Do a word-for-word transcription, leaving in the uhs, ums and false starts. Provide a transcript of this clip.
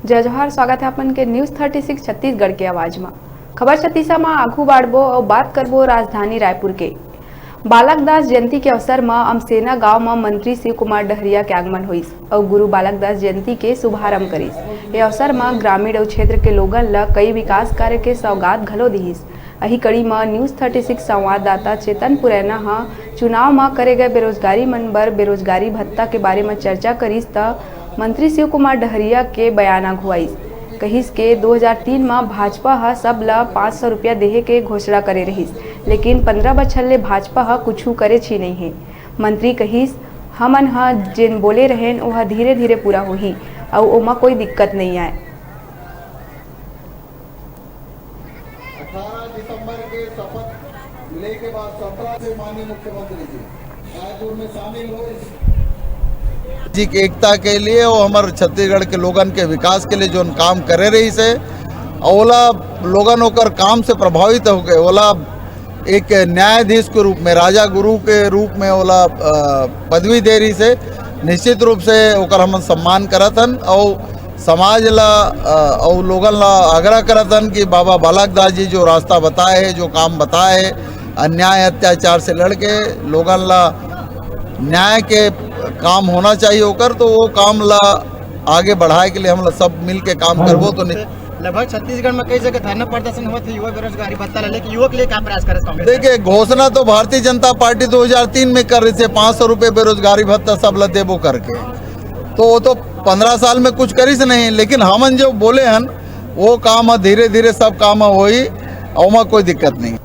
जय जोहार, स्वागत है अपन के न्यूज़ थर्टी सिक्स छत्तीसगढ़ के आवाज म। खबर छत्तीसा म आगू बाढ़बो अउ बात करबो राजधानी रायपुर के। बालक दास जयंती के अवसर म अमसेना गांव म मंत्री शिव कुमार डहरिया के आगमन होइस अउ गुरु बालक दास जयंती के शुभारंभ करिस। ए अवसर म ग्रामीण अउ क्षेत्र के लोगन ल कई विकास कार्य के सौगात घलो दिहिस। अही कड़ी म न्यूज़ थर्टी सिक्स संवाददाता चेतन पुरैना ह चुनाव म करे गए बेरोजगारी मन बर बेरोजगारी भत्ता के बारे म चर्चा करिस, त मंत्री शिव कुमार डहरिया के बयान अगुवाइस। कहिस के दो हज़ार तीन म भाजपा ह सब ल पाँच सौ रुपया देहे के घोषणा करे रहिस, लेकिन पंद्रह बछर ले भाजपा ह कुछु करेच ही नइ हे। मंत्री कहिस, हमन ह जेन बोले रहेन, ओह धीरे-धीरे पूरा होही अउ ओमा कोई दिक्कत नइ आय। अठारह दिसंबर के शपथ लेके बाद सत्रह से माननीय मुख्यमंत्री जी रायपुर में शामिल हुए। सामाजिक एकता के लिए, वो हमर छत्तीसगढ़ के लोगन के विकास के लिए जोन काम करे रहिस हे, ओला लोगन ओकर काम से प्रभावित होके ओला एक न्यायाधीश के रूप में, राजा गुरु के रूप में ओला, अ, पदवी दे रहिस हे। निश्चित रूप से ओकर हमन सम्मान करत हन अउ समाज ला, अ, अउ लोगन ला आग्रह करत हन कि बाबा बालक दास जी जो रास्ता बताए हे, जो काम बताए हे, अन्याय अत्याचार से लड़के लोगन ला न्याय के काम होना चाहिए ओकर, तो वो काम ला आगे बढ़ाए के लिए हम लोग सब मिल के काम करबो। तो नि- लगभग छत्तीसगढ़ में कई जगह धरना प्रदर्शन हुआ था युवा बेरोजगारी भत्ता ले लेके, युवा के लिए क्या प्रयास करे कांग्रेस? देखिए, घोषणा तो भारतीय जनता पार्टी दो हज़ार तीन में कर रही थी, पाँच सौ रुपये बेरोजगारी भत्ता सब ला देबो करके, तो वो तो पंद्रह साल में कुछ करिस नहीं, लेकिन हमन जो बोले हन वो काम ह धीरे धीरे सब काम ह होई, ओमा कोई दिक्कत नहीं।